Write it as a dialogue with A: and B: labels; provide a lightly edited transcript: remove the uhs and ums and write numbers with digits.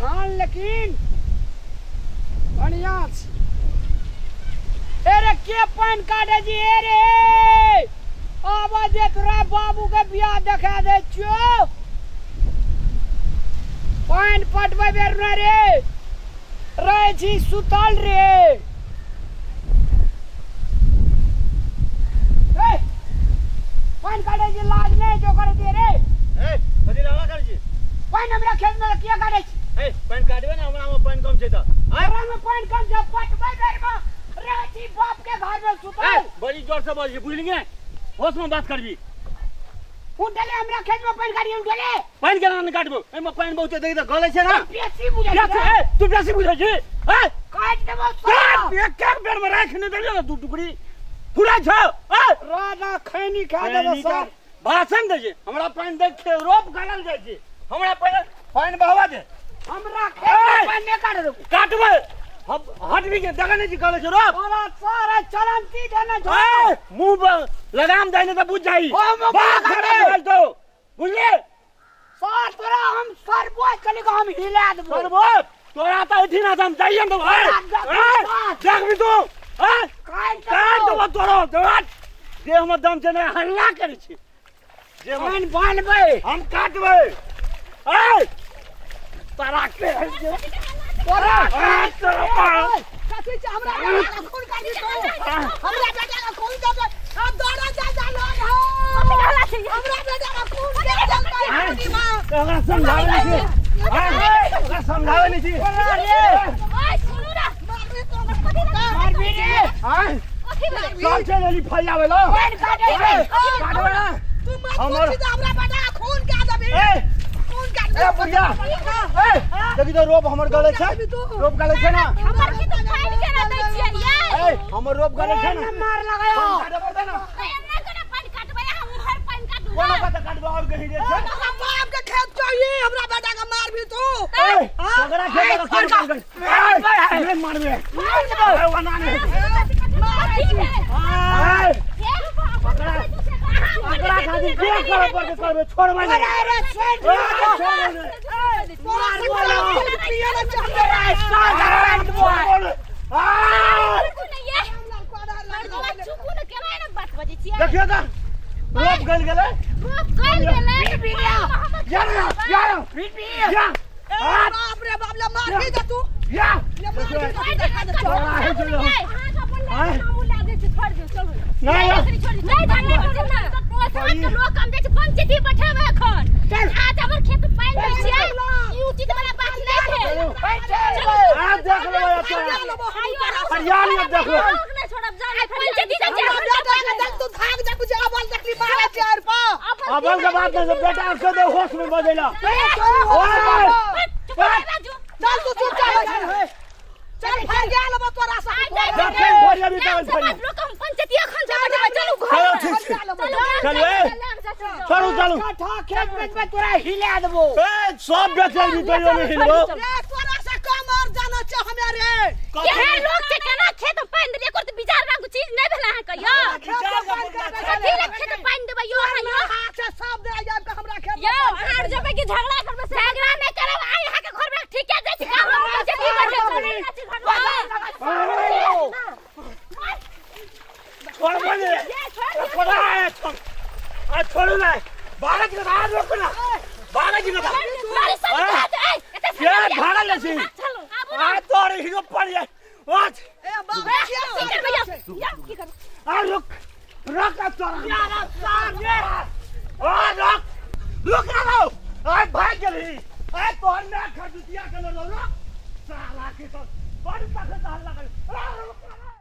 A: धान लेकिन बढ़िया छै। अरे के पानि काटे छी रे? आब जे तोरा बाबू के बियाह देखा दै छियौ। पानि पटबै बेर नहि रे, रहै छी सुतल रे। पानि काटे छी लाज नहि जो करे दे रे।
B: ए कथि लावा करै छी?
A: पानि हमरा खेत में किया काटे छी?
B: ए पानि काटबे ने, हमरा में पानि कम छै त।
A: हमरा में पानि कम छै, पटबै बेर में रहै छी बाप के घर में सुतल।
B: ए बड़ी जोर से बोल छी, बुझलिए? होश में बात करबी।
A: उठले हमरा खेत में पानि काटी उठले।
B: पानि केना नहि काटबो? एमे पानि बहुते देखि त गलै छै ना।
A: बेसी बुझै छी।
B: ए तू बेसी बुझै छी? ए
A: काटि देबो
B: साला। एक एक बेर में राख नै देलियो ना, दू टुकड़ी पूरा छौ। ए
A: राजा खैनी खा देबो सर।
B: भाषण दै छै हमरा पानि देख के रोप गलल जाइ छै। हमरा पानि बहवा दे।
A: हमरा खेत में पानि नहि काट देबो।
B: काटबै हम हटबी के देखै नै छी गलै छै रोप।
A: तोरा सारा चलंती देने छौ।
B: ए मुंह पर लगाम दै नै त बुझ जाइ। दो बुझलिए?
A: सर तोरा हम सरबोच कनि हम हिला देबो।
B: सरबोच तोरा त एठिना हम जाइए न भाई। देखबी तू
A: काट
B: देबो तोरो। देह में दम छै नै, हल्ला करै छी। जे
A: पानि बान्हबै
B: हम काटबै। ए तोरा के
A: तोरा
C: कथि छै? हमरा बेटा के खून काटी तो, हमरा बेटा के खून दे। हम दौड़ा जा जा लोग हो। हमरा बेटा के खून के चलता है।
B: ओकरा समझावे नै छी, ओकरा समझावे नै छी।
D: ओए सुनू ना,
A: मारबी रे।
B: हां सब चल एली फैलावे लो।
A: पानि काटे छै।
B: काटबै ना
C: तू मत पूछ, हमरा बेटा के खून के देबी।
B: ए
C: खून के
B: ए बुढ़िया, ए देखि त रोप हमर गलै छै, रोप गलै छै ना।
D: हमर के त पानि केना दै छियै यै?
B: ए हमर रोप गलै छै ना।
A: मार लगायो।
B: काटे पड़तै ना।
D: एना केना पानि काटबै? हम हर पानि काटू
B: कोना कत काटबै और कहीं रे छै।
C: हमरा बाप के खेत चाहिए, हमरा बेटा के मारबी तू।
B: ए ओकरा खेत के कोन काट ए मारबे मारबे वना नै। ए ओकरा खातिर के करे पड़तै करबै, छोड़बै नै।
A: अरे छोड़
C: तोरा
B: देखियो त रोप गल गेलै,
D: रोप गल गेलै।
B: या या या
C: बाप रे बाप, ले मार भी दे तू।
B: या
C: ले मार भी दे, देखा दे।
B: बेटा के दे होश में बजेला।
C: चल तू चुपचाप चल, भाग गेल अब तोरा से।
B: चलू चलू
A: खेत में तोरा हिला देबो।
B: ए सब बेचै भी तैयो नहीं हिलबो।
C: तोरा से कम और जाना छै हमे रे।
D: केहन लोग छै, केना खेत में पानि देलियै? एकर त विचार रंग चीज नै भेल अहाँ के यौ। कथी ले खेत में पानि देबै यौ अहाँ यौ?
C: हाथ से सब दे आब के हमरा खेत
D: यौ। अहाँ जेबै कि झगड़ा करबै? झगड़ा नै करब। आइ अहाँ के घर में ठीके जाइ छी काम पंचायती बैठे।
B: छोड़बै ने, छोड़ा है छोड़। आ छोड़ू ना, भागै छी कतऽ? रोकू ना, भागै छी कतऽ? ए भागल नै छी। आ तोर हीरो पड़ जाय। वाच
C: ए बाप
D: की करबै यौ? की करबै?
B: आ रुक रुक तोरा आ रुक रुक ना लो। आ भाग गेली। आ तोहर मैं खरजुतिया के लो रुक साला के तो बड़ ताकत हल्ला कर।